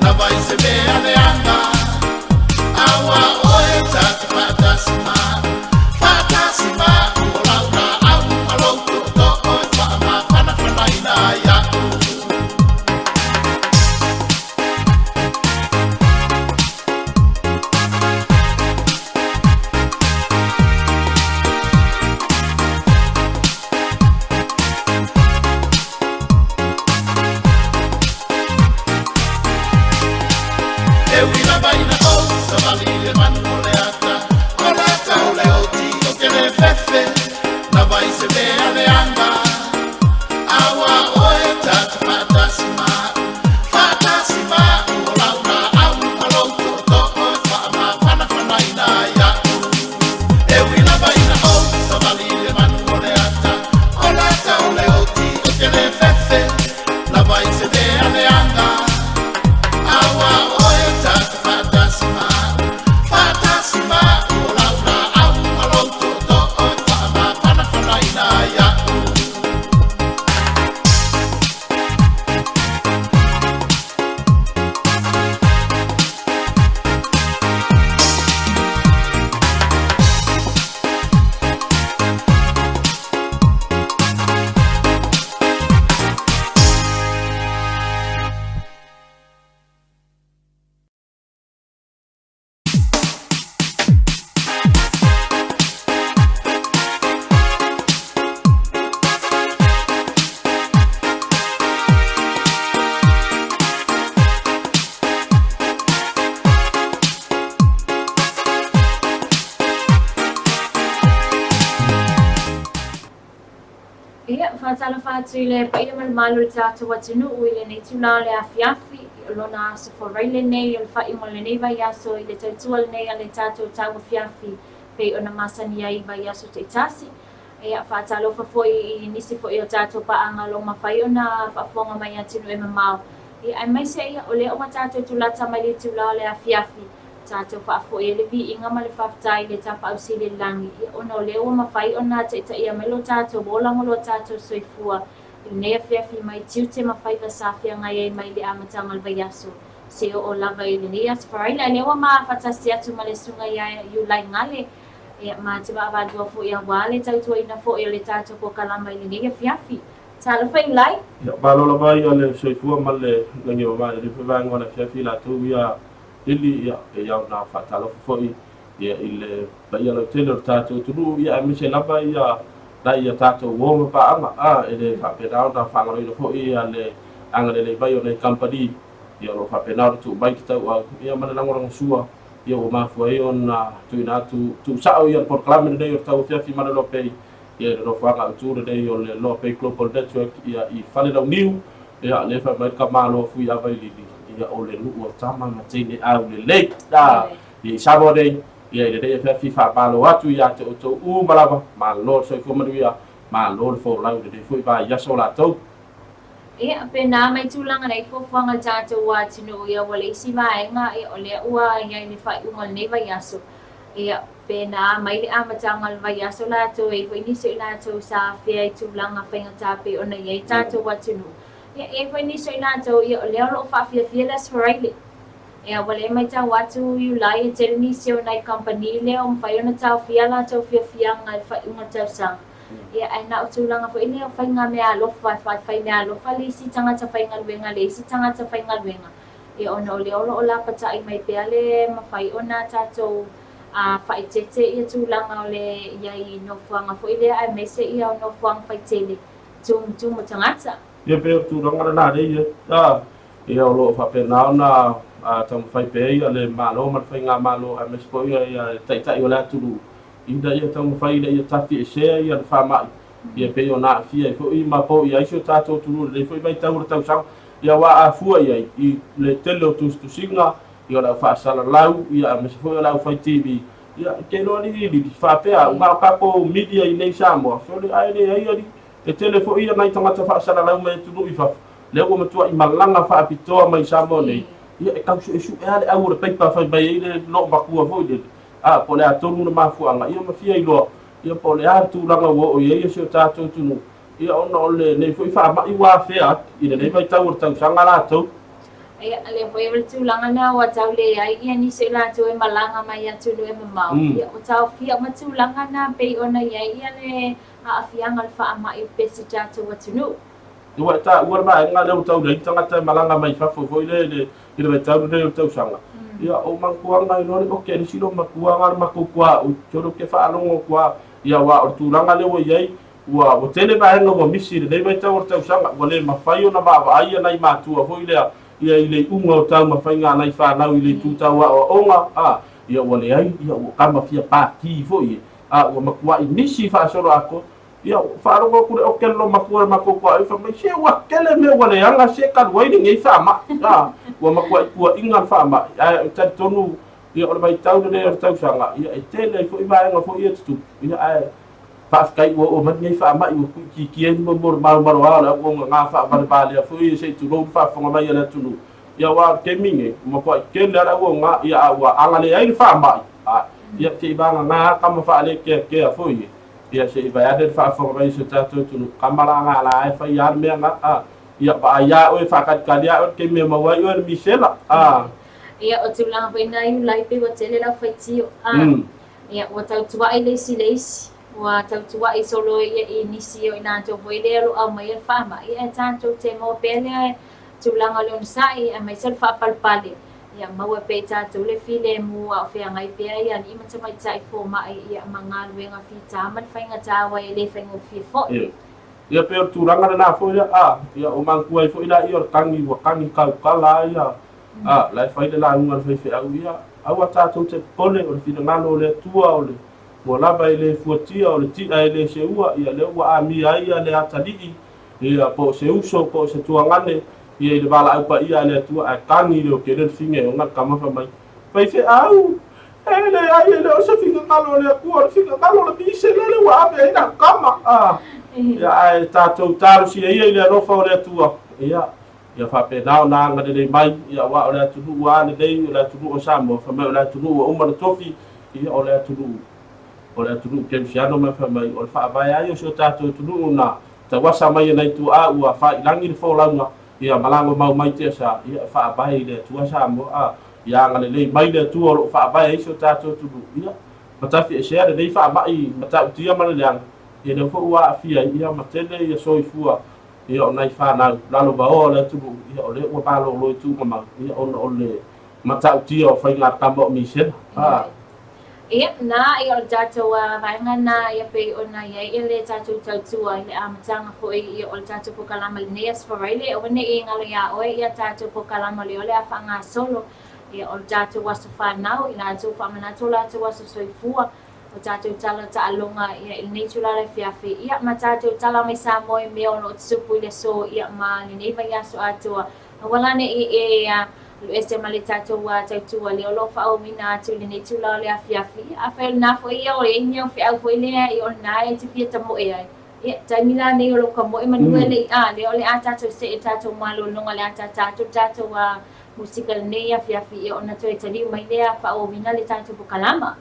Lava i se mea leaga, aua oe ta te faatasi ma a'u, faatasi ma a'u, o lau laau ma lou tootoo e faamafanafanaina ai a'u. E ui lava ina ou savali i le manu o le ata, o le ata o le oti o te le fefe, lava i se mea leaga, aua oe ta te faatasi ma a'u, faatasi ma a'u, o lau laau ma lou tootoo e faamafanafanaina ai a'u. E ui lava ina ou savali i le manu o le ata, o le ata o le oti o te le fefe, lava i se mea leaga, aua oe ta te faatasi ma a'u, faatasi ma a'u, o lau laau ma lou tootoo e faamafanafanaina ai a'u. Ia, faatalofa atu i le paia ma le malu o le tatou atunuu i lenei itula o le afiafi, o lona aso forai lenei o le faaiuga o lenei vaiaso i le tautua lenei a le tatou tauafiafi pei ona masani ai i vaiaso taitasi. Ia, faatalofa foi i nisi foi o tatou paaga o lo o mafai ona faafofoga mai i atunuu e mamao. Ia, aemaise ia, o lea ua tatou tulata mai le itula o le afiafi, tatou faafoi ai le viiga ma le faafetai i le Tapaau Sili i le Lagi, ia, ona o lea ua mafai ona taitaia mai lo tatou ola ma lo tatou soifua i lenei afiafi mai tiute ma faiva sa feagai ai mai le amataga o le vaiaso seia oo lava i lenei Aso Faraile. A lea ua ma faatasi atu ma le Susuga ia Iulai Gale, Ia, ma te vaavaalua foi aua le tautuaina foi o le tatou polokalama i lenei afiafi. Talofa Iulai! Ia, malo lava ia le soifua ma le lagi e mama i lenei foi vaega o le afiafi i latou ia Lili, ia, e ia ona faatalofa foi ia i le paia lautele o le tatou atunuu, ia aemaise lava ia nai a tatou uo ma paaga, a, e le faapena ona faagaloina foi ia le agalelei mai o nai kamupani, ia o lo o faapena ona tuu mai le tauau, ia ma le lagolagosua. Ia ua mafua ai ona tuuina atu tuusao ia le polokalame lenei o le Tauafiafi ma le Loa Pay ia i le nofoaga autu lenei o le Loa Pay Global Network ia i Falelauniu. Ia lea fai mai le tamaloa Fuiavailili ia o le nuu o tama ma teine aulelei. A ia i Samoa nei ia i lenei afiafi faamalo atu ia te outou uma lava. Malo le soifua manuia, malo le folau i lenei foi vaiaso latou. Ia, pēnā mai tulaga nei fuafuaga a le tatou atunuu, ia ua le isi vaega, ia o lea ua i ai le faaiuga o lenei vaiaso. Ia, pēnā mai le amataga o le vaiaso latou, e i ai foi nisi o i latou sa afea i tulaga faigata pei ona i ai tatou atunuu. Ia, e i ai foi nisi o i latou, ia o lea o lo o faafiafia le Aso Faraile. Ia, ua le matau atu Iulai e tele nisi o nai kamupani lea o mafai ona taofia a latou fiafiaga i le faaiuga o le tausaga. Ia, ae na o tulaga foi lea o faiga meaalofa, e fai meaalofa le isi tagata faigaluega i le isi tagata faigaluega, ia ona o lea o lo o lapatai mai pea le mafai ona tatou faaeteete ia tulaga o le i ai i nofoaga foi lea aemaise ia o nofoaga faitele tumutumu tagata. Ia pei o tulaga lena lea ia, ia o lo o faapena ona taumafai pea ia le Malo ma le Faigamalo aemaise foi ia le Taitai o le atunuu ina ia taumafai ina ia tafiesea ia le faamai, ia pei ona aafia ai foi ma poia ai si o tatou atunuu i lenei foi vaitau o le tausaga. Ia aua a fua i ai i le tele o tusitusiga, ia o le au faasalalau, ia aemaise foi o le aufai TV, ia e te iloa alii faapea au, na o tatou media i inei i Samoa, sole ae leai alii, e tele foi ia nai tagata faasalalau mai atunuu i fafo, lea ua matuai malaga faapitoa mai i Samoa nei, ia e tau suesue lava le au o le paipa e fai mai ai le loomatua foi lele. A, po o le a tonu le mafuaaga, ia ma fia iloa, ia po o le a le tulaga ua oo i ai si o tatou atunuu, ia ona o lenei foi faamai ua afea atu i lenei vaitau o le tausaga latou. Ia, lea foi o le tulaga lena ua tau leai ia nisi o i latou e malaga mai i atunuu e mamao. Ia, ua taofia uma tulaga na pei ona i ai ia le aafiaga o le faamai o pesi i tatou atunuu. Ua e taua le vaega lea ua tau leai ni tagata e malaga mai fafo foi lea i le vaitau lenei o le tausaga. Ia, o mantuaga iloa le oke a le isi loomatua na o le matou tuaoi, sole ou te faalogo atu lava, ia aua o le tulaga lea ua i ai, Ua tele vaega ua misi i lenei vaitau o le tausaga, ua le mafai ona vaavaai ia nai matua foi lea ia i le iuga o taumafaiga a nai fanau i le itu tau aoaoga, a, ia ua leai, ia ua tama fia pati foi e, a ua matuai misi faasoloatoa. Ia, ua faalogo atu le oke a le loomatua i le matou tuaoi fai mai, se ua tele mea ua leaga se talu ai lenei faamai, a, ua matuai tuuaiga le faamai, ae ou te talitonu, ia o le vaitau lenei o le tausaga, ia e tele ai foi vaega foi ia e tutupu, ia ae Faafetai ua oo mai lenei faamai ua tuuitiitia ai le mea o le malomaloa o le auaunaga faavalevalea foi ia se i tulou le faafofoga mai a le atunuu. Ia aua o le taimi nei, ua matuai tele lava le auaunaga, ia a ua agalelei le faamai, a, ia se i vagana lava tama faalekeakea foi ia, ia se i vaeane le faafofoga mai a si o tatou atunuu, tama la na la e fai lava le mea na, a, ia vaai lava oe, faatalitali lava oe i le taimi e maua ai oe le misela, a. Ia, o tulaga foi na Iulai pei ua tele lau faitio, a. Ia, ua tautua'i le isi i le isi, ua tautua'i solo ia i nisi o i latou foi lea o lo o aumaia le faamai, ae tatou te maua pea le tulaga o le onosai aemaise o le faapalepale, ia maua pea i tatou le filemu a o feagai pea i alii ma tamaitai fomai ia ma galuega fita ma le faigata aua e le faigofie foi. Ia pei o le tulaga lena foi lea, a, ia ua manatua ai foi laia o le tagi ua tagi tautala ai ia, a, la e fai le lauga a le faifeau, ia, aua tatou te popole, o le finagalo o le Atua, o le ua lava e le fuatia, o le ti'a e le seua, ia lea ua amia ai ia le atalii, ia, po o se uso, po o se tuagane, ia i le valaau paia a le Atua, ae tagi leo tele le figa e oga le tama fai mai, Faifeau, e leai, e le o se finagalo o le Atua, o le finagalo o le misela lea ua ave ai lau tama. A, ia, ae tatou talosia ia i le alofa o le Atua, ia, ia faapena ona agalelei mai, ia, aua o le atunuu lava lenei, o le atunuu o Samoa, fai mai o le atunuu ua uma ona tofi, ia, o le atunuu, o le atunuu kerisiano, ma fai mai, o le faavae lava ia o si o tatou atunuu na tauasa mai e nai tuaa ua faailagi le folauga, Ia malaga mau mai Tiasa, ia e faavae i le Atua Samoa, a, ia agalelei mai le Atua o lo o faavae ai si o tatou atunuu, ia, ma tafiesea lenei faamai matautia ma le leaga, ia lea foi ua aafia ai, ia, ma tele ia soifua, ia, o nai fanau lalovaoa o le atunuu, ia, o lea ua malolo i tuugamau, ia, ona o le matautia o faigatama o misela, a. Ia, na, ia o le tatou vaega na ia pei ona i ai le tatou tautua i le amataga foi ia o le tatou pokalama i lenei Aso Faraile, aua ne i galo iā oe ia tatou pokalama lea o le a faagasolo ia o le tatou aso fanau i latou faamanatu o latou aso soifua, o tatou tala taaloga ia i lenei itula o le afiafi, ia ma tatou tala mai Samoa i mea o lo o tutupu i le aso ia ma lenei vaiaso atoa. Aua la ne i e alu ese ma le tatou tautua lea o lo o faaauauina atu i lenei itula o le afiafi. Afai o lena foi ia o i ai ni au feau foi lea i o lena e te fia tamoe ai, ia, taimi la nei o lou tamoe manu e le i'a lea o le a tatou see i le tatou malologa o le a tata atu le tatou musika i lenei afiafi, ia ona toe taliu mai lea faaauauina le tatou pokalama.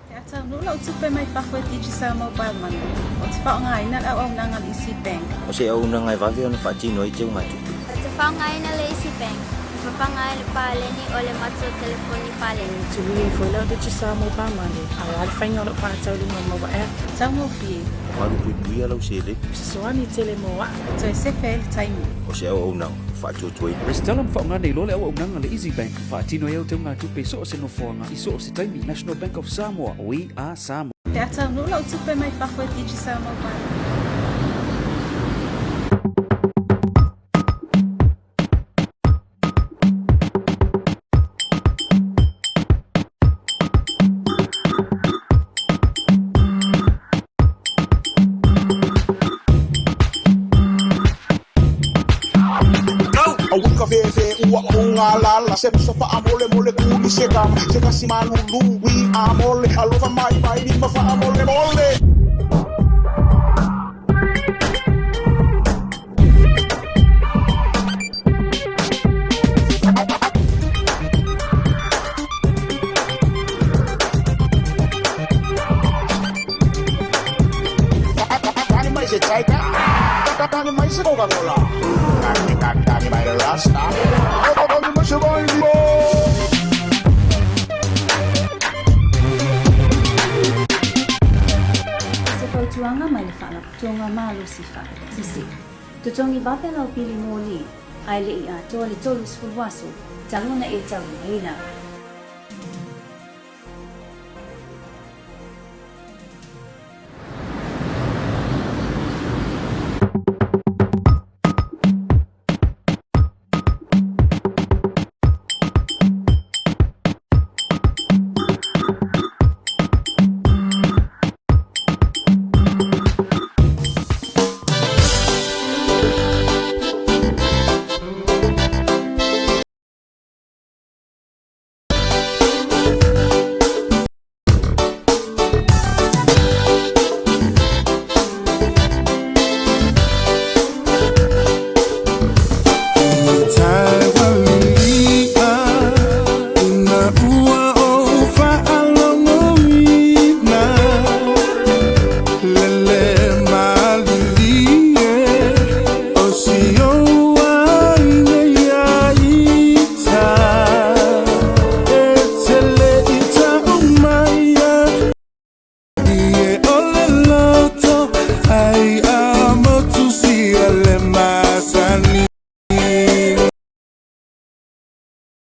Pe a taunuu lau tupe mai fafo e Digicel Mobile Money, ou te faaaogaina le auaunaga a le Easy Bank. O se auaunaga e vave ona faatino ai teugatupe. Ou te faaaogaina le Easy Bank e fafaga ai le paleni o le matou telefoni paleni. E tului ai foi lau Digicel Mobile Money aua le faiga o lau faataulima maua app. Taugofie. Malupuipuia lau seleni. Fesoasoani tele mo au. Toe sefe ai le taimi. O se auaunaga faatuatuaina. Resitala ma faaaoga nei loa le auaunaga a le Easy Bank. Faatino ai au teugatupe i so o se nofoaga, i so o se taimi. National Bank of Samoa, We are Samoa. Pe a taunuu lau tupe mai fafo e Digicel Mobile. O se fautuaga mai le Faalapotopotoga Malosi Faaeletise. Totogi vave lau pili moli, ae le i atoa le 30 aso talu ona e taulimaina.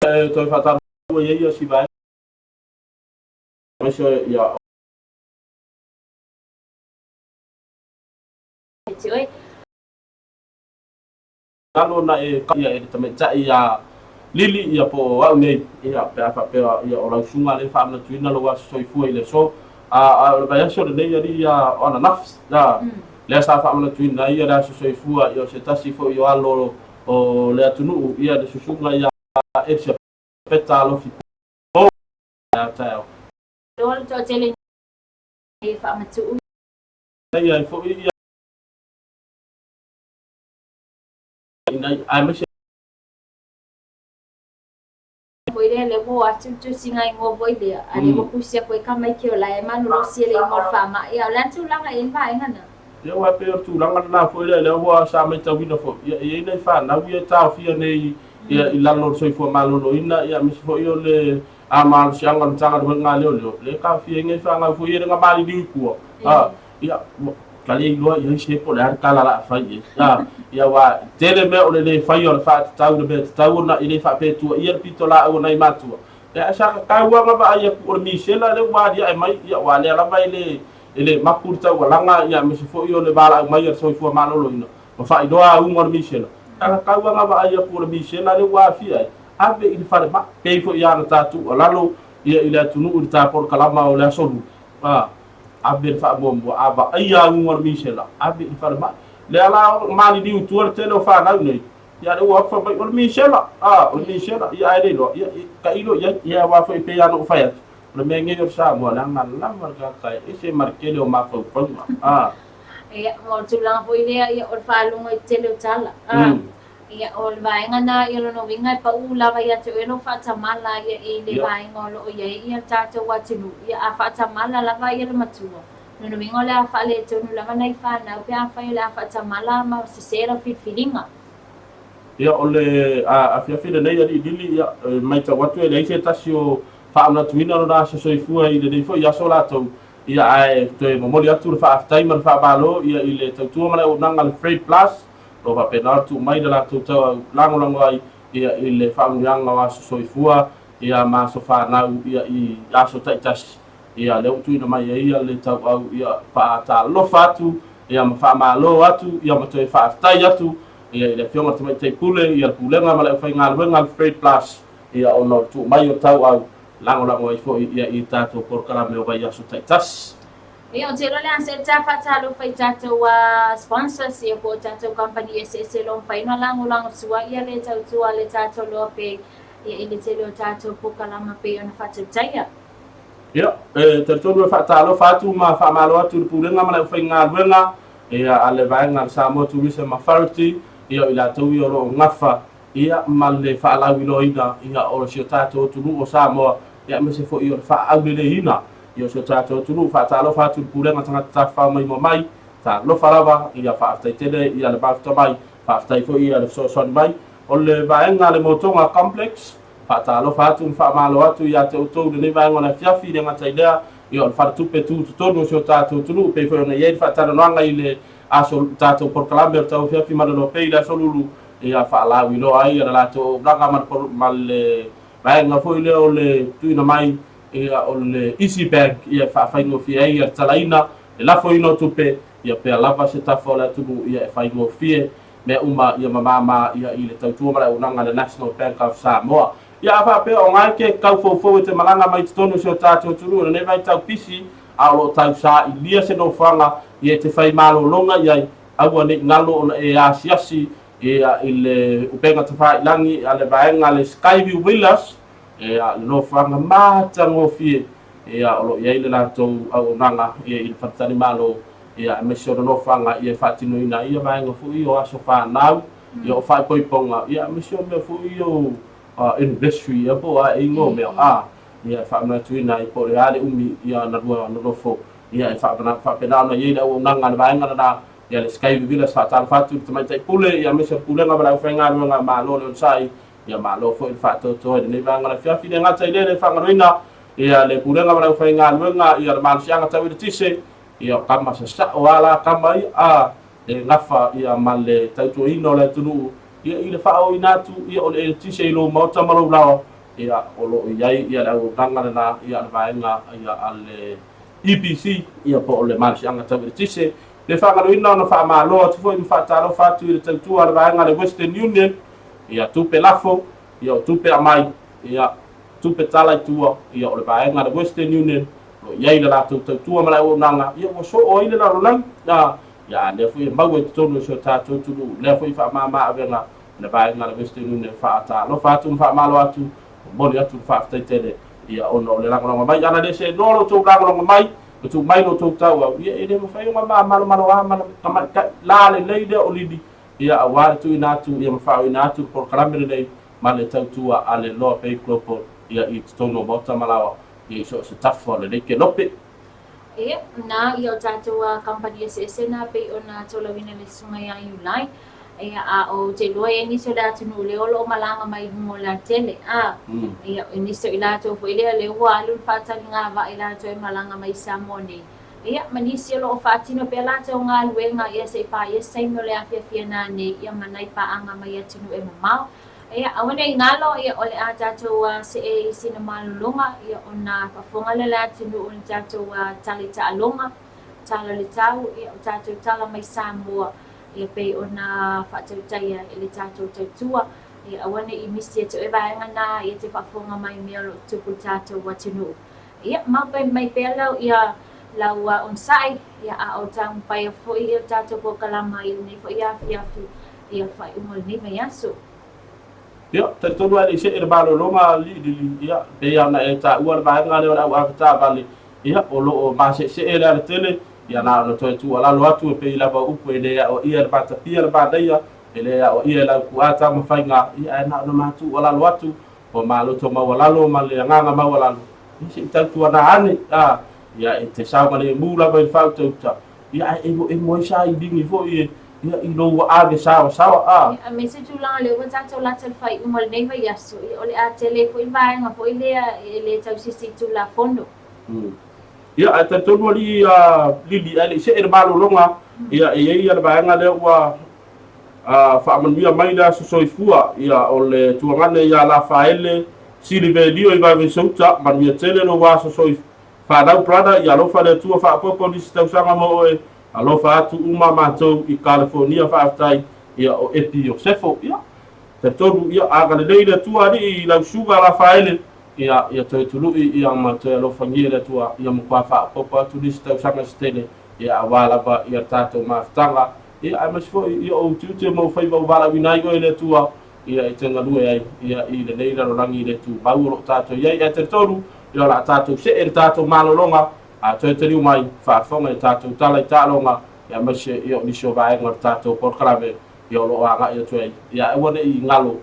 E toe faatalua i ai ia si vaega aemaise ia lalo na e ia e le tamaitai ia Lili ia po o au nei ia pe a faapea ia o lau susuga lea e faamanatuina lou aso soifua i le aso a a o le vaiaso lenei alii ia o ananafi a lea sa faamanatuina ai ia le aso soifua ia o se tasi foi o alo o le atunuu ia le susuga ia Elisapeta Alofi Po ia taeao. Loa le toatele nei e faamatuu. Ia ai foi ia ina aemaise. Foi lea le ua atu le tusiga igoa foi lea, a le ua tusi aku ai tamaiti o la e malolosi e le igoa o le faamai. A o le a le tulaga i ai le vaega lena? Ia aua e pei o le tulaga lena foi lea, lea ua sa matauina foi, ia e i ai nai fanau ia e taofia nei ia i lalo o le soifua maloloina, ia aemaise foi o le malosiaga o le Matagaluega a Leoleo, lea e taofia ai nai fanau foi ia e le na maliliu i tua. A, ia, ua ta le iloa i ai se po o le a le tala o le a fai i ai. A, ia aua e tele mea o le le faia o le faatatau i le mea e tatau ona e le faapea e tuuaia le pitolaau a nai matua, ia ae sa tatau lava ona vaai atu o le misela lea ua aliae mai, ia aua o lea lava e le E le mapu le taualaga aemaise foi o le valaau mai a le soifua maloloina ma faailoa auga o le misela. Tala tau ana vaai atu o le misela lea ua aafia ai, ave i le falemai. Pei foi ia ana ta tuualalo ia i le atunuu i le ta polokalama o le Aso Lulu, a, ave le faamuamua, a vaaia auga o le misela, ave i le falemai. Lea la o maliliu i tua le tele o fanau nei, ia lea ua o atu fai mai, o le misela, a, o le misela, ia ae le iloa, ia, tailo i ai, ia aua foi pei lava ona ou fai atu, O le mea nei o le Samoa, leaga lava le tagata e ese ma le tele o mafaufauga. A. Ia, ma o le tulaga foi lea, ia, o le faalogo i le tele o tala. A. Ia, o le vaega na, ia, lona uiga e pau lava ia te oe lou faatamala, ia, i le vaega o lo o i ai ia le tatou atunuu. Ia, a faatamala lava ia le matua, lona uiga o le a faaletonu lava nai fanau pe afai o le a faatamala ma sese lau filifiliga. Ia, o le afiafi lenei, alii Lili, ia, e matau atu e leai se tasi o faamanatuina lona aso soifua i lenei foi aso latou, ia ae toe momoli atu le faafetai ma le faamalo ia i le tautua ma le auaunaga a le Freight Plus, o lo o faapena ona tuu mai le latou tauau lagolago ai ia i le faamanuiaga o aso soifua ia ma aso fanau ia i aso taitasi ia lea ua tuuina mai ai ia le tauau ia faatalofa atu ia ma faamalo atu ia ma toe faafetai atu ia i le Afioga i le Tamaitai Pule ia le Pulega ma le aufaigaluega a le Freight Plus Ia ona o le tuu mai o tauau lagolago ai foi ia i tatou polokalame o vaiaso taitasi. Ia ou te iloa le a se ta faatalofa i tatou sponsors ia po o tatou kamupani eseese lo mafai ona lagolago sua ia le tautua a le tatou loa pe ia i le tele o tatou polokalama pei ona faatautaia. Ia, e talitonu e faatalofa atu ma faamalo atu i le Pulega ma le aufaigaluega ia a le vaega a le Samoa Tourism Authority, ia o i latou ia o lo o gafa ia ma le faalauiloaina ia o si o tatou atunuu o Samoa, ia aemaise foi o le faaauleleina ia o si o tatou atunuu. Faatalofa atu i le Pulega Tagata Tafafao Maimoa Mai, Talofa lava, ia faafetai tele ia le mafuta mai, faafetai foi ia le fesoasoani mai. O le vaega a le Motoga Complex, faatalofa atu ma faamalo atu ia te outou i lenei vaega o le afiafi, le gata i lea, ia o le faletupe tu totonu o si o tatou atunuu, pei foi ona i ai le faatalanoaga i le aso tatou polokalame o le tauafiafi ma le lopei i le aso Lulu, ia faalauiloa ai ia le latou auaunaga ma le, ma le vaega foi lea o le tuuina mai ia o le Easy Bank ia e faafaigofie ai ia le talaina, le lafoina o tupe, ia pea lava se tafa o le atunuu ia e faigofie mea uma ia ma mama ia i le tautua ma le auaunaga a le National Bank of Samoa. Ia a faapea o gae ke tau foufou e te malaga mai totonu o si o tatou atunuu i lenei vaitau pisi, a o lo o tau sailia se nofoaga ia e te fai malologa i ai, aua ne i galo ona e asiasi ia i le upega tafailagi a le vaega a le Skyview Villas, ia le nofoaga matagofie ia o lo o i ai le latou auaunaga ia i le faletalimalo ia aemaise o le nofoaga ia e faatinoina ai ia vaega foi o aso fanau ia o faaipoipoga ia aemaise o mea foi o anniversary ia po o a ea igoa o mea a ia e faamanatuina ai po o le a le umi ia na lua nonofo ia e faapena ona i ai le auaunaga a le vaega lena ia le Skyview Villas. Faatalofa atu i le Tamaitai Pule ia aemaise o le Pulega ma le aufaigaluega. Malo le onosai, ia malo foi le faatoatoa i lenei vaega o le afiafi. Le gata i lea, le faagaloina ia le Pulega ma le aufaigaluega ia le malosiaga tau eletise, ia o kama sasao a la kama ia a e gafa ia ma le tautuaina o le atunuu ia i le faaooina atu ia o le eletise i lou maota ma lou laoa, ia o lo o i ai ia le auaunaga lena ia le vaega ia a le EPC ia po o le malosiaga tau eletise. Le faagaloina ona faamalo atu foi ma faatalofa atu i le tautua a le vaega a le Western Union, ia tupe lafo, ia o tupe aumai, ia tupe tala i tua, ia o le vaega a le Western Union, o lo o i ai le latou tautua ma le auaunaga, ia ua soo ai le lalolagi, a, ia a lea foi e maua i totonu o si o tatou atunuu, lea foi faamama avega le vaega a le Western Union. Faatalofa atu ma faamalo atu, momoli atu le faafetai tele, ia ona o le lagolago mai. Ana le seenoa lo outou lagolago mai, ua tuu mai lo outou tauau, ia e le mafai ona malomaloa ma tamaitai la lelei lea o Lili, ia aua le tuuina atu ia ma faaoina atu le polokalame lenei ma le tautua a le Loa Pay Global ia i totonu o Maota ma Laoa ia i so o se tafa o lenei kelope. Ia, na ia o tatou kamupani eseese na pei ona tolauina le susuga ia Iulai. Ia, a o te iloa e nisi o le atunuu lea o lo o malaga mai i luga o le alatele, a. Ia, o nisi o i latou foi lea, lea ua alu le faataliga vaa i latou e malaga mai i Samoa nei. Ia, ma nisi o lo o faatino pea latou galuega, ia se i paia se taimi o le afiafi ana nei, ia ma nai paaga mai atunuu e mamao. Ia, aua ne i galo, ia, o le a tatou see i sina malologa, ia, ona faafofoga lea o le atunuu i le tatou tala i taaloga, tala o le tau, ia, o tatou tala mai Samoa, ia pei ona faatautaia e le tatou tautua, ia aua ne i misi atu e vaega na ia te faafofoga mai mea o lo o tupu i le tatou atunuu. Ia mau mai pea lau ia lau onosai, ia a o taumafai foi ia le tatou polokalama i lenei foi afiafi ia faaiuga o lenei vaiaso. Ia, talitonu lava e le i see le malologa liʻiliʻi, ia, pei lava ona e taua le vaega lea o le au avetaavale, ia, o lo o maseesee le alatele, ia na ona toe tuualalo atu e pei lava o upu e le aoaia e le matapia le manaia, e le aoaia e le aupuaa taumafaiga, ia ae na ona matuualalo atu, ua maloto maualalo ma le agaga maualalo, ia se i tautuana ane, a, ia e te saogalemu lava i le faautauta, ia ae emoemo ai sailiga foi e, ia i lou ave sawasawa, a. Ia, aemaise tulaga lea ua tatou lata i le faaiuga o lenei vaiaso, ia o le a tele foi le vaega foi lea e le tausisi i Tulafono. Ia, ae talitonu alii a Lili, ae le i see le malologa, ia e i ai le vaega lea ua faamanuia mai le aso soifua, ia o le tuagane ia Lafaele Silivelio i Vaivai-Souta, manuia tele lou aso soifua. Fanau brother, ia alofa le Atua faaopoopo nisi tausaga mo oe, alofa atu uma matou i California faafetai, ia o Epi Iosefo, ia talitonu ia agalelei le Atua alii i lau susuga Lafaele, ia ia toe tului ia ma toe alofagia le Atua ia matua faaopoopo atu nisi tausaga se tele, ia aua lava ia le tatou mafutaga, ia aemaise foi ia o utiuti ma ou faiva ua valaauina ai oe e le Atua, ia e te galue ai ia i lenei lalolagi le tumau o lo o tatou i ai. Ae talitonu, ia o le a tatou see le tatou malologa, a toe taliu mai, faafofoga i tatou tala i taaloga, ia aemaise ia o nisi o vaega o le tatou polokalame ia o lo o agai atu ai. Ia aua ne i galo,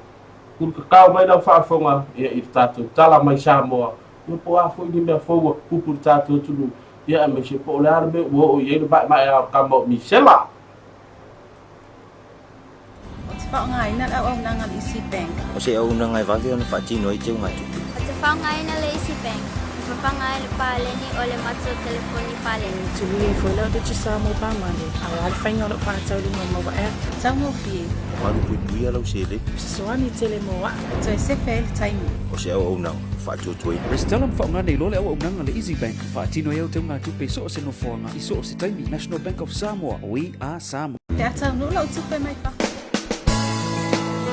kulukakao mai lau faafofoga ia i le tatou tala mai Samoa, ia po o a foi ni mea fou ua tutupu i le tatou atunuu. Ia aemaise po o le a le mea ua oo i ai le maemae o le kama o Misela. Ou te faaaogaina le auaunaga a le Easy Bank. O se auaunaga e vave ona faatino ai teugatupe. Ou te faaaogaina le Easy Bank e fafaga ai le paleni o le matou telefoni paleni. E tului ai foi lau Digicel Mobile Money aua le faiga o lau faataulima maua app. Taugofie. Malupuipuia lau seleni. Fesoasoani tele mo au. E toe sefe ai le taimi. O se auaunaga faatuatuaina. Resitala ma faaaoga nei loa le auaunaga a le Easy Bank e faatino ai au teugatupe i so o se nofoaga i so o se taimi. National Bank of Samoa, we are Samoa. Pe a taunuu lau tupe mai fafo.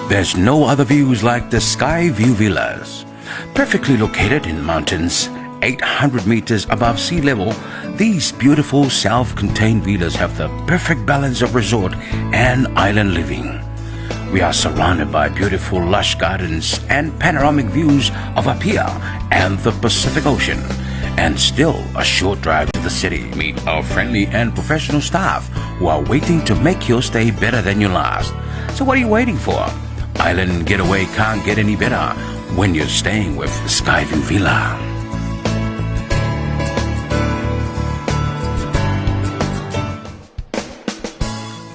There's no other views like the Skyview Villas. Perfectly located in mountains, 800 meters above sea level, these beautiful self-contained villas have the perfect balance of resort and island living. We are surrounded by beautiful lush gardens and panoramic views of Apia and the Pacific Ocean. And still a short drive to the city. Meet our friendly and professional staff who are waiting to make your stay better than your last. So what are you waiting for? Island getaway can't get any better when you're staying with Skyview Villa.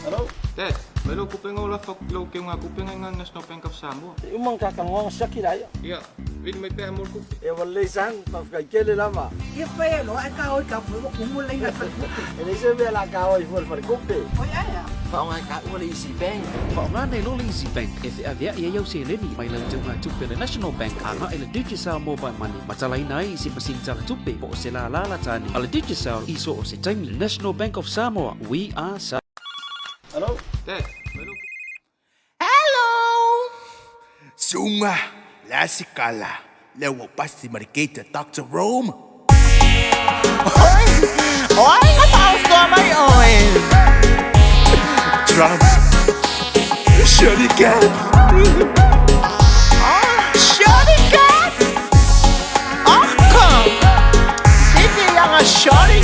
Hello? Dad, mai lou kupenga o lafa i lou keugatupe ngai ngan National Bank of Samoa. E uma ka kanoa siaki la ia. Ia, vili mai pea mo le tupe. E ua lelei son, faafetai tele lava. Ia fai ai loa ae ka oi ka fue ua kumu le laina i le faletupe. E leai se mea la ka oi fua i le faletupe. Oi ae a? Faaaoga e taua le Easy Bank. Faaaoga nei loa le Easy Bank e feaveai ai au seleni mai lau teugatupe a le National Bank agai i le Digicel Mobile Money ma talaina ai i se masini talatupe po o se lālā latani a le Digicel i so o se taimi. National Bank of Samoa, we are Samoa. Hello? Dad, mai lou Hello! Sunga, lasikala, lewa pasi marikita Dr. Rome. Oi! Oi, nga mai oi! Trump. Shorty cat. Ah, shorty cat. Ach komm. Fifi langa shorty.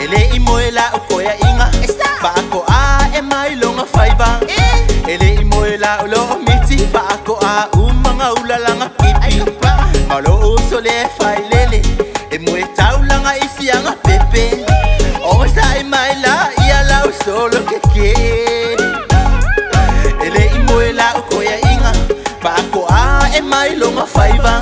E le i moe la o koea inga Faakoa e mai longa faiva E le i moe la o loo miti Faakoa umanga ulalanga kipi Ma lo uso le failele E moe taulanga i sianga pepe O sa i mai la ia lau solo keke E le i moe la o koea inga Faakoa e mai longa faiva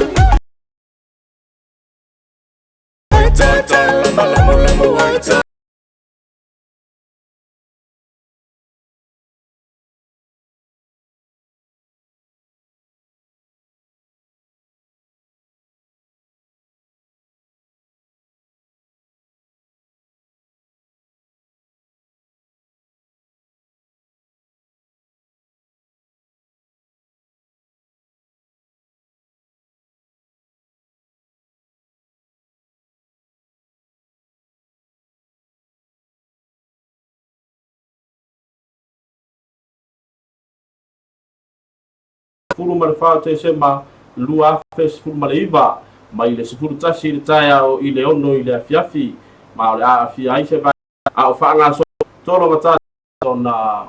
14 o Tesema 2019, mai le 11 i le taeao i le 6 i le afiafi, ma o le a aafia ai se vaega a o faagasolo matata ona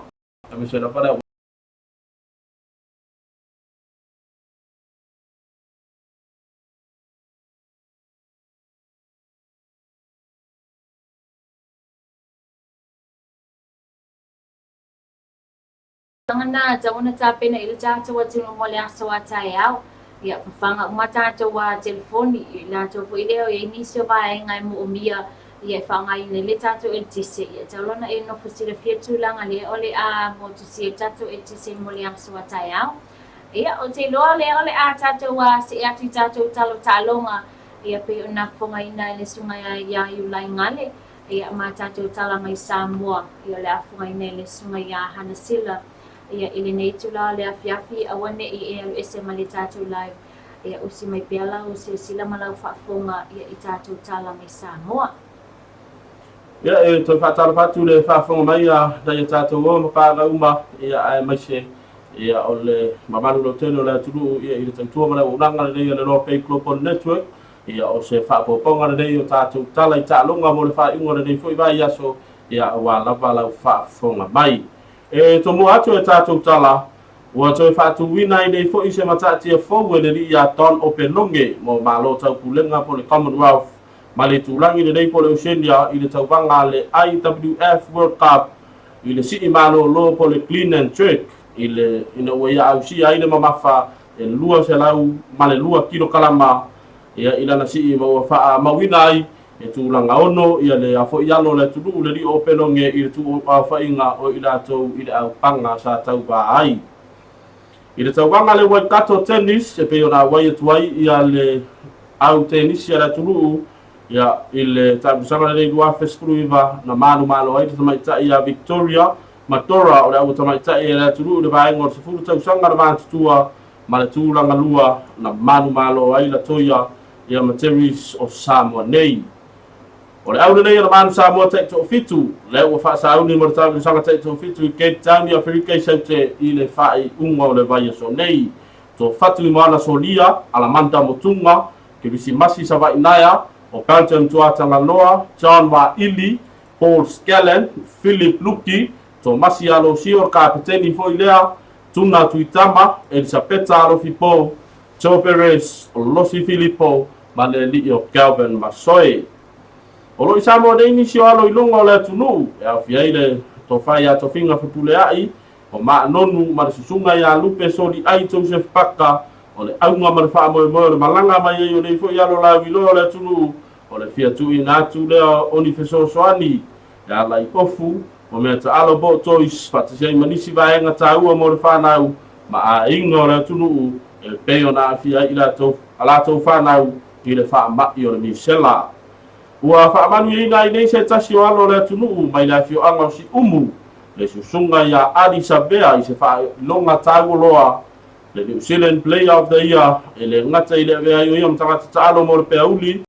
aemaise lava le Tulaga na tatau ona tapena i le tatou atunuu mo le aso a taeao. Ia, fafaga uma tatou a telefoni, i latou foi lea o i ai nisi o vaega e moomia ia e faaaogaina ai le tatou eletise. Ia, tatau loa ona e nofo silafia le tulaga lea o le a motusia ai le tatou eletise mo le aso a taeao. Ia, ou te iloa lea o le a tatou a see atu i tatou talo taaloga, ia pei ona fofogaina e le Susuga ia Iulai Gale. Ia, ma tatou tala mai Samoa, ia o le afogaina i le Susuga ia Hana Sila, ia, i lenei itula o le afiafi, aua ne i e alu ese ma le tatou live, ia, usi mai pea lau silasila ma lau faafofoga, ia, i tatou tala mai Samoa. Ia, e toe faatalofa atu i le faafofoga mai a nai a tatou uo ma paaga uma, ia, aemaise, ia, o le mamalu lautele o le atunuu, ia, i le tautua ma le auaunaga lenei a le Loa Pay Global Network. Ia, o se faaopoopoga lenei o tatou tala i taaloga mo le faaiuga o lenei foi vaiaso, ia, aua lava lau faafofoga mai. E tomua atu e tatou tala, ua toe faatuina ai nei foi se mataatia fou e le alii ia Don Opeloge mo Malo Taupulega po le Commonwealth ma le itulagi lenei po le Oceania i le tauvaga a le IWF World Cup i le sii malolo po le Clean and Jerk i le ina ua ia ausia ai le mamafa e 202 kilokalama ia i lana sii ma ua faamauina ai e tulaga ono ia le afo'i alo o le atunuu le lio o Peloge i le tuuaofaiga o i latou i le aupaga sa tauva ai. I le tauvaga a le Waikato Tennis e pei ona auai atu ai ia le au tenisi a le atunuu ia i le tausaga lenei 2019 na manumalo ai le tamaitai ia Victoria Matora o le au tamaitai a le atunuu i le vaega o le 10 tausaga na matutua ma le tulaga lua na manumalo ai Latoya ia ma Terry's o Samoa nei. O le au lenei o le Manu Samoa taitoafitu, lea ua faasauni mo le tausaga taitoafitu i Cape Town i Aferika i Saute i le faaiuga o le vaiaso nei. Toafatu i Moana Solia, Alamanda Motuga, Kerisimasi Savainaea, o Belgium Tuatagaloa, John Waili, Paul Skellen, Philip Luki, Tomasi Alosio, o le kapeteni foi lea, Tuna Tuitama, Elisapeta Alofipo, Joe Perez, Losi Filipo ma le alii o Kelvin Masoe. O lo o i Samoa nei nisi o alo i luga o le atunuu e aofia ai le Tofa ia Tofiga Fepuleai, o Maanonu ma le Susuga ia Lupe Soliai Joseph Paka, o le auga ma le faamoemoe o le malaga mai ai o nei foi alo lauiloa o le atunuu o le fia tuuina atu lea o ni fesoasoani e ala i ofu, o mea taalo po o toys, faatasi ai ma nisi vaega taua mo le fanau ma aiga o le atunuu e pei ona aafia ai i latou, a latou fanau i le faamai o le misela. Ua faamanuiaina ai nei se tasi o alo o le atunuu mai le afioaga o Siumu, le susuga ia Ali Savea i se faailoga taua loa le New Zealand Player of the Year e le gata i le avea ai o ia ma tagata taalo mo le peauli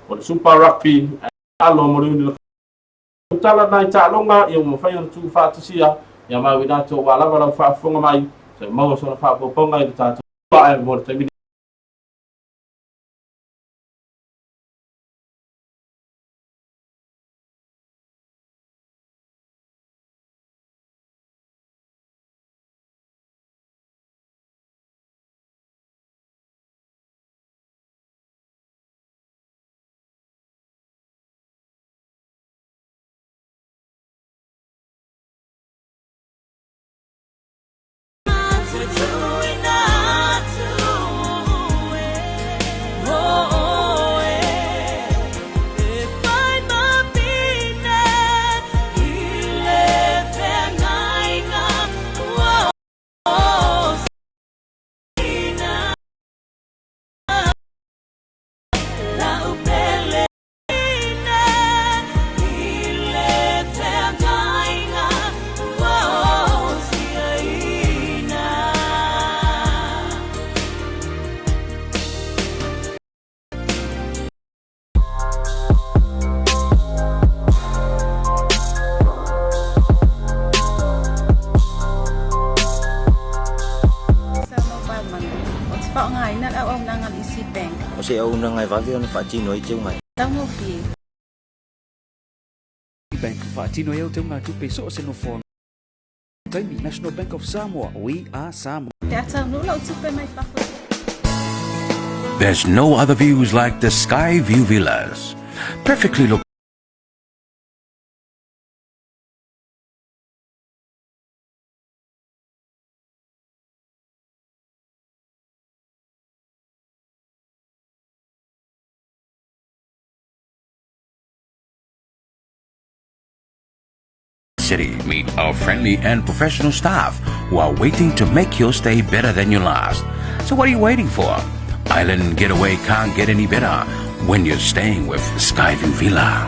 o le Super Rugby ae alo mo le uni tala nai taaloga ia ua mafai ona tuufaatasia ia mau i latou ua lava lau faafofoga mai se maua sona faaopoopoga i le tatou ae mo le taimi O te faaaogaina le auaunaga a le Easy Bank. O se auaunaga e vave ona faatino ai teuga. Taugofie. Bank faatino ai au teugatupe i so o se nofoaga taimi National Bank of Samoa We are Samoa. Pe a taunuu lau tupe mai fafo. There's no other views like the Sky View Villas. Perfectly located. City. Meet our friendly and professional staff who are waiting to make your stay better than your last. So what are you waiting for? Island getaway can't get any better when you're staying with Skyview Villa.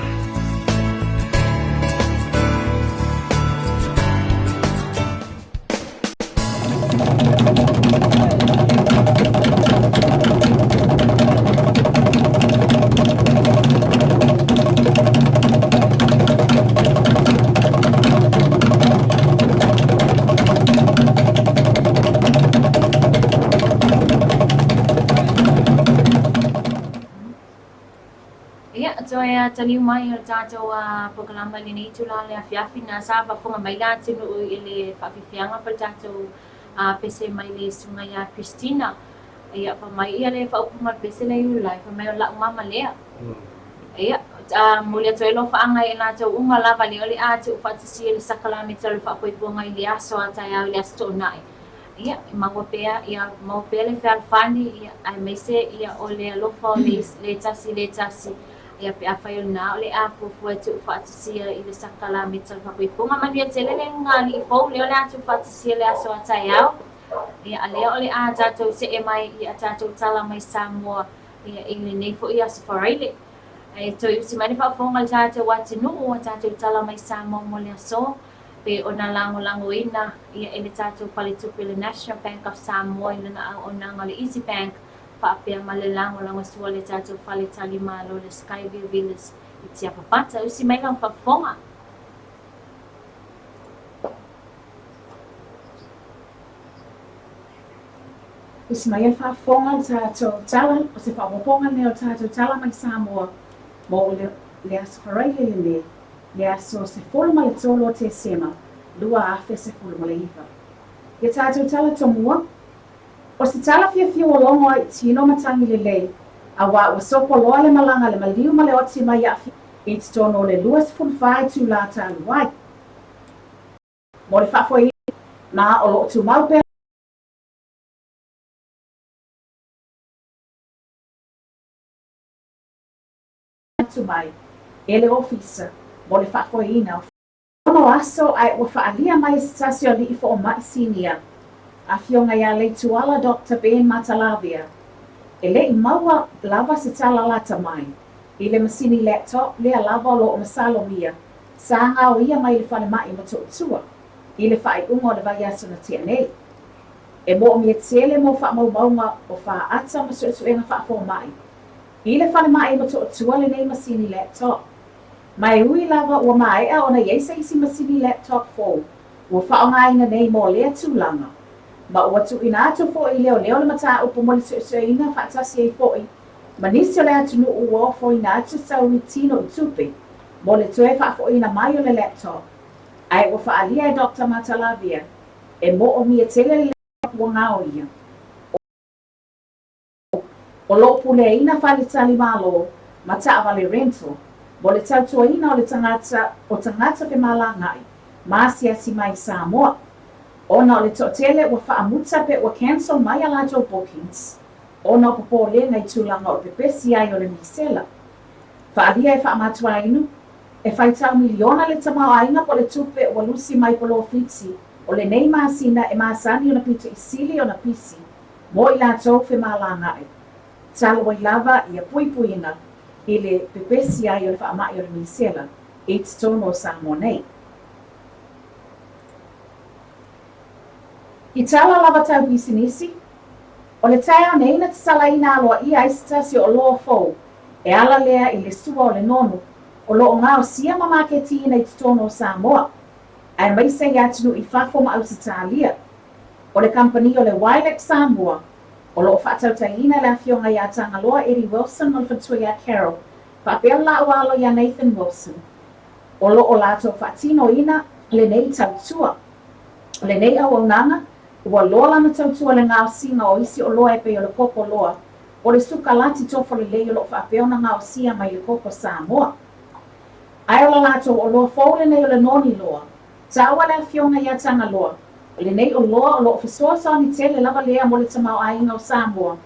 toe taliu mai o le tatou polokalama i lenei itula o le afiafi na sa faafofoga mai le atunuu i le faafiafiaga po o le tatou pese mai le susuga ia Christina. Ia, fai mai ia le faaupuga o le pese lea i Iulai, fai mai o la'u mama lea. Ia, momoli atu ai alofaaga i latou uma lava lea o le a tuufaatasia le sakalameta o le faapoipoga i le aso a taeao i le Aso Toonai. Ia, maua pea, ia maua pea le fealofani, ia, aemaise ia o le alofa o le le tasi i le tasi, ia pe afai o lena o le a fuafua e tuufaatasia i le sakalameta o le faapoipoga. Manuia tele le ulugalii fou lea o le a tuufaatasia i le aso a taeao. Ia, a lea o le a tatou see mai i a tatou tala mai Samoa ia, i lenei foi aso Faraile. Ae toe usi mai le faafofoga a le tatou atunuu, a tatou tala mai Samoa mo le aso. Pe ona lagolagoina ia e le tatou faletupe le National Bank of Samoa i lana auaunaga o le Easy Bank faapea ma le lagolagosua o le tatou fale talimalo le Skyview Villas i Tiapapata. Usi mai lau faafofoga. Usi mai le faafofoga o le tatou tala, o se faaopoopoga lenei o le tatou tala mai Samoa mo le Aso Faraile lenei, le aso 13 o Tesema 2019. Ia tatou tala tomua, o se tala fiafia ua logo ai i tino ma tagi lelei, auā ua sopo loa le malaga a le maliu ma le oti mai Aafia i totonu o le 24 itulā talu ai. Mo le faafoeina, ma o lo o tumau pea atu mai e le Ofisa mo le faafoeina o ono aso ae ua faaalia mai e se tasi o alii fomai sinia, afioga ia Leituala Doctor Ben Matalavea, e le i maua lava se tala lata mai i le masini laptop lea lava o lo o masalomia sa gaoia mai le falemai Motootua i le faaiuga o le vaiaso na tea nei. E moomia tele mo faamaumauga o faata ma suesuega faafomai I le falemai Motootua lenei masini laptop. Ma e ui lava ua maea ona i ai se isi masini laptop fou ua faaaogaina nei mo lea tulaga, ma ua tuuina atu foi i leoleo le mataupu mo le suesueina faatasi ai foi ma nisi o le atunuu ua ofoina atu saui tino i tupe mo le toe faafoiina mai o le laptop, ae ua faaalia e Doctor Matalavea e moomia tele le laptop ua gaoia. O lo o puleaina faletalimalo ma taavale rental mo le tautuaina o le tagata o tagata femalagaai ma asiasi mai i Samoa. Ona o le toatele ua faamuta pe ua cancel mai a latou bookings ona o popolega i tulaga o le pepesi ai o le misela. Faaalia e faamatuainu, e faitau miliona le tamaoaiga po o le tupe ua lusi mai polofiti o lenei masina e masani ona pito i sili ona pisi mo i latou femalagaai, talu ai lava ia puipuiga i le pepesi ai o le faamai o le misela i totonu o Samoa nei. I tala lava tau pisinisi, o le taeao nei na tatalaina aloaia ai se tasi o oloa fou e ala lea i le sua o le nonu o lo o gaosia ma maketiina i totonu o Samoa, aemaise i atunuu i fafo ma Ausetalia. O le kamupani o le Wilex Samoa, o lo o faatautaiina e le Afioga ia Tagaloa Eddie Wilson ma le faletua ia Carol, faapea le laua alo ia Nathan Wilson, o lo o latou faatinoina lenei tautua. O lenei auaunaga, ua loa lana tautua i le gaosiga o isi oloa e pei o le koko loa, o le sukalati tofo lelei o lo o faapea ona gaosia mai le koko Samoa. Ae o la latou oloa fou lenei o le noni loa, Taua le Afioga ia Tagaloa, o lenei oloa o lo o fesoasoani tele lava lea mo le tamaoaiga o Samoa,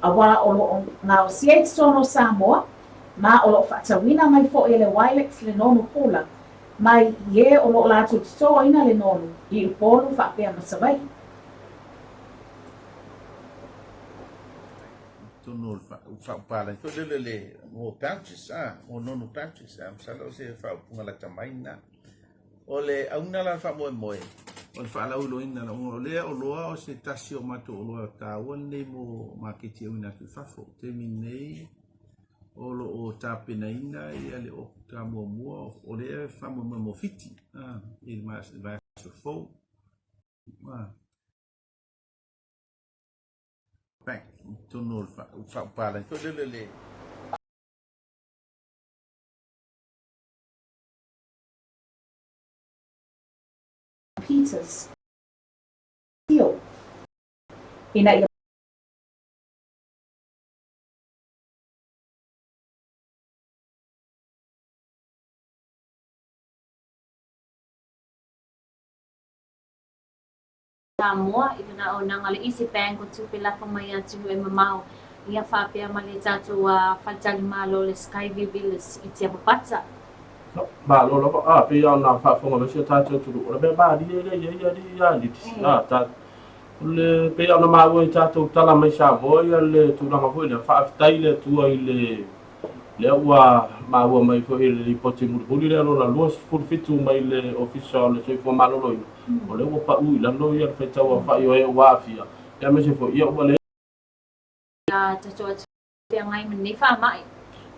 auā o lo o gaosia i totonu o Samoa, ma o lo o faatauina mai foi e le Wilex le nonu pula, mai i e o lo o latou totoina le nonu i Upolu faapea ma Savaii. Totonu o le faaupalagi foi lele le mo pouches, a, mo nonu pouches, a, masalo o se faaupuga lata mai lena. O le auga la faamoemoe, o le faalauiloaina o lea oloa o se tasi o matou oloa taua lenei mo maketi e auina atu i fafo. O taimi nei o lo o tapenaina ia le okta muamua o lea e faamoemoe mo Fiti i le vaiaso fou. Bank, totonu o le faaupalagi foi lele le. Peters. Tio. Ina ia. Samoa i lana auaunaga le Easy Bank o tupe lafo mai atunuu e mamao ia faapea ma le tatou faletalimalo le Skyview Villas i Tiapapata. Malo lava, a, pei lava ona faafofoga mai si o tatou atunuu, o le mea malie lea e i ai alii ia Lidis, a, ta, o le, pei lava ona maua i tatou tala mai Samoa ia le tulaga foi lea, faafetai i le Atua i le, lea ua maua mai foi i le lipoti mulimuli lea lona 27 mai le Ofisa o le Soifua Maloloina, o lea ua pau i lalo ia le faitau aofai o e ua aafia, aemaise foi ia ua leai. Tatou atu feagai ma lenei faamai.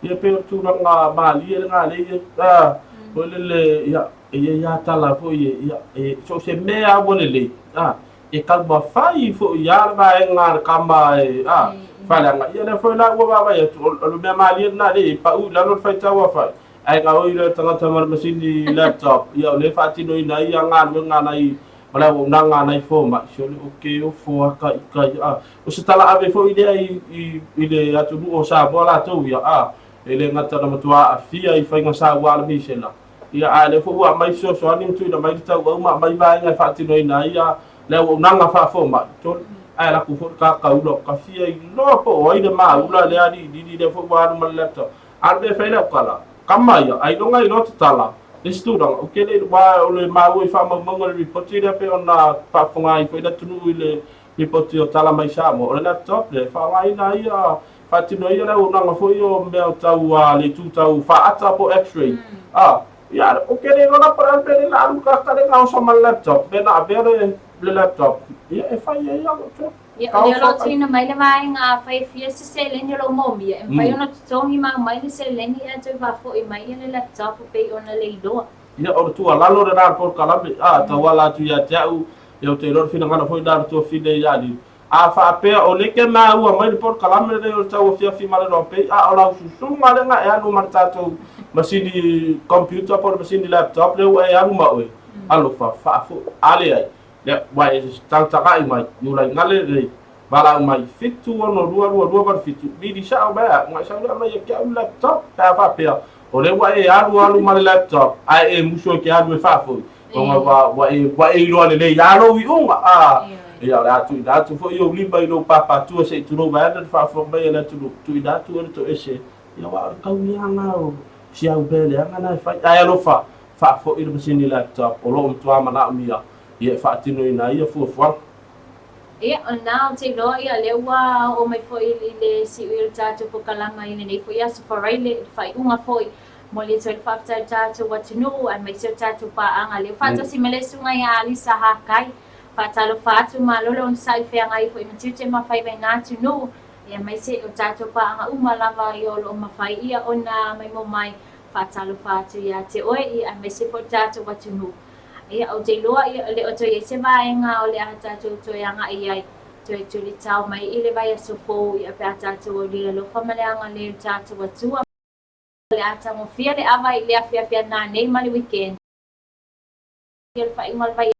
Ia pei o le tulaga malie lena lea e i ai, foi lele, ia, e i ai lava tala foi e, ia, e, so o se mea lava ua lelei, a, e taumafai foi lava le vaega a le tama e, a, faaleaga. Ia lea foi la ua vaavaai atu, o le mea malie lena lea e i ai, pau i lalo le faitau aofai, ae gaoi loa le tagata ma le masini laptop, ia o lea e faatinoina ai ia galuega a nai ma le auaunaga a nai fomai, se o le oke ofo a ka ika ia, a. O se tala ave foi lea i, i, i le atunuu o Samoa latou ia, a, e le gata na matua aafia i faiga saua a le misela, ia, a lea foi ua aumai fesoasoani ma tuuina mai le tauau ma aumai vaega e faatinoina ai ia le auaunaga faafomai, tolu, ae laku foi le kakaula o ka fia iloa po o ai le maula lea alilili lea foi ua alu ma le laptop. A o le mea e fai ai lau tala, kama ia, ailoga iloa tatala, le isi tulaga, ou te le iloa, o le maua i faamaumauga i le lipoti lea pei ona faafofoga ai foi le atunuu i le lipoti o tala mai Samoa, o le laptop lea e faaaogaina ai ia faatino ai le auaunaga foi o mea tau le itu tau faata po o x-ray. A, ia, ou te le iloa la po o le a le mea lea na alu tagata lea gaosa ma le laptop, pe na avea le laptop, ia e fai ai lava. Ia, o lea o lo o tuuina mai le vaega afai e fia se seleni o lo o moomia, e mafai ona totogi ma aumai le seleni ae toe faafoi mai ia le laptop pei ona le iloa. Ia, o le tuualalo lena a le polokalame, a, tauala atu ia te au, ia ou te iloa le finagalo foi lena o le tuafine ia Lili. A faapea o lea ke maua mai le polokalame lenei o le tauafiafi ma le loa pei, a o lau susuga lena e alu ma le tatou masini computer po o le masini laptop lea ua e alu ma oe, alofa, faafoi, a leai, Ia, ua e tagatagai mai i ulaigale lenei, valaau mai, 7622287, vili sao mai a, ngai sau lea mai e ke au laptop, pe a faapea, o lea ua e alu alu ma le laptop, ae e musu e ke alu e faafoi, ona ua, ua e, ua e iloa lelei lava lou iuga, a, ia, o le a tuuina atu foi ou lima i lou pāpātua se i tulou vaeane le faafofoga mai a le atunuu, tuuina atu oe le toese, ia, aua o le tauiaga o si au mea leaga na e fai, ae alofa, faafoi le masini laptop o lo o matua manaomia ia e faatinoina ai ia fuafuaga. Ia, o lena ou te iloa, ia, lea ua oo mai foi i le siui o le tatou pokalama i lenei foi aso Faraile, i le faaiuga foi. Momoli atu ai le faafetai i le tatou atunuu aemaise o tatou paaga lea ua faatasi mai le Susuga ia Alisa Hakai. Faatalofa atu, malo le onosai feagai foi ma tiute ma faiva i na atunuu, ia aemaise o tatou paaga uma lava ia o lo o mafai ia ona maimoa mai. Faatalofa atu ia te oe, ia aemaise foi o le tatou atunuu. Ia, ou te iloa, ia, e le o toe i ai se vaega o le a tatou toe agai i ai, toe tulitao mai i le vaiaso fou, ia, pe a tatou aulia alofa ma le agalelei o le tatou Atua, o le a tagofia le ava i le afiafi a nanei ma le weekend, ia le faaiuga o le vaiaso.